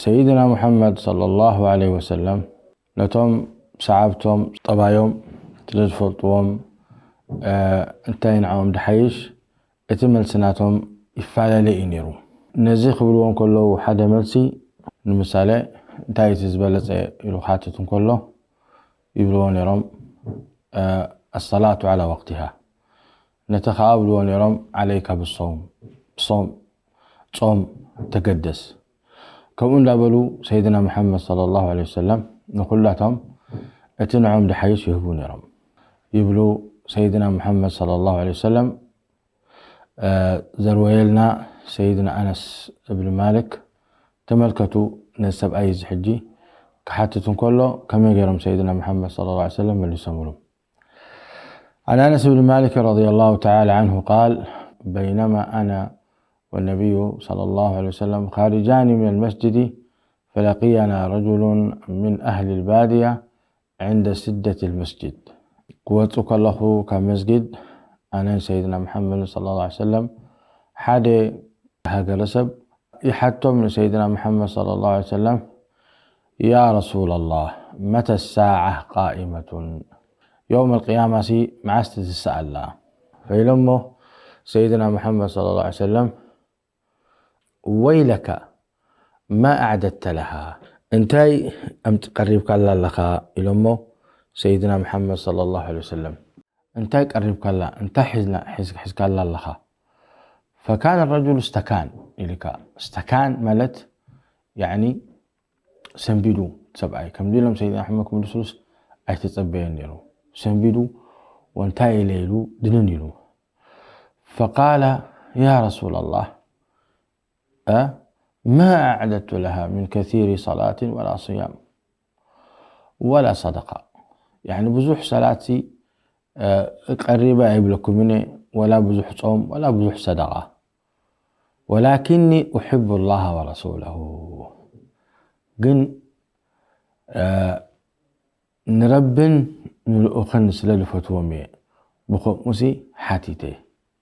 ሰይድና ሙሐመድ ሰለላሁ ዐለይሂ ወሰለም ነቶም ሰዓብቶም ጠባዮም ስለ ዝፈልጥዎም እንታይ ንዕኦም ድሓይሽ እቲ መልሲ ናቶም ይፈላለ እዩ ነይሩ። ነዚ ክብልዎ እንከለዉ ሓደ መልሲ ንምሳሌ እንታይ እቲ ዝበለጸ ኢሉ ክሓትት እንከሎ ይብልዎ ነይሮም ኣሰላቱ ዓላ ወቅቲሃ። ነቲ ከኣ ብልዎ ነይሮም ዓለይካ ብሶም ጾም ጾም ተገደስ። ከምኡ እንዳበሉ ሰይድና መሓመድ ሰለላሁ ዐለይሂ ወሰለም ንኹላቶም እቲ ንዖም ድሓይሽ ይህቡ ነይሮም ይብሉ። ሰይድና መሓመድ ሰለላሁ ዐለይሂ ወሰለም ዘርወየልና ሰይድና ኣነስ እብን ማልክ ተመልከቱ። ነዚ ሰብኣይ እዚ ሕጂ ክሓትት እንከሎ ከመይ ገይሮም ሰይድና መሓመድ ሰለላሁ ዐለይሂ ወሰለም መሊሶምሉ። عن أنس بن مالك رضي الله تعالى عنه قال: بينما أنا والنبي صلى الله عليه وسلم خارجان من المسجد، فلقينا رجل من أهل البادية عند سدة المسجد. ክወጽእ ከለኹ ካብ መስጊድ ኣነን ሰይድና መሓመድን ሰለላሁ ዐለይሂ ወሰለም ሓደ ሃገረሰብ ይሓቶም ንሰይድና መሓመድ ሰለላሁ ዐለይሂ ወሰለም يا رسول الله متى الساعة قائمة؟ يوم القيامة ሲ መዓስ ትትስእ ኣላ ኢሎሞ ሰይድና መሓመድ ሰለላሁ ዐለይሂ ወሰለም ويلك ما أعددت لها؟ እንታይ ኣምጽ ቀሪብካላ ኣለኻ ኢሎሞ ሰይድና መሓመድ ሰለላሁ ዐለይሂ ወሰለም እንታይ ቀሪብካላ እንታይ ሒዝና ሒዝካላ ኣለኻ ፈካን ረጁል ስተካን ኢልካ ስተካን ማለት ያኒ ሰንቢዱ ሰብኣይ ከምዚ ኢሎም ሰይድና ኣሕመድ ክምልሱሉስ ኣይተጸበየን ነይሩ። ሰንቢዱ ወንታይ ኢለ ኢሉ ድንን ኢሉ ፈቃለ ያ ረሱላ ላህ ما أعددت لها من كثير صلاة ولا صيام ولا صدقة يعني ብዙሕ ሰላት ቀሪበ ኣይብለኩምን ወላ ብዙሕ ጾም ወላ ብዙሕ ሰደቃ ولكني أحب الله ورسوله ግን ንረብን ንልኡኽን ስለ ዝፈትዎም እየ ብኸምኡሲ ሓቲተ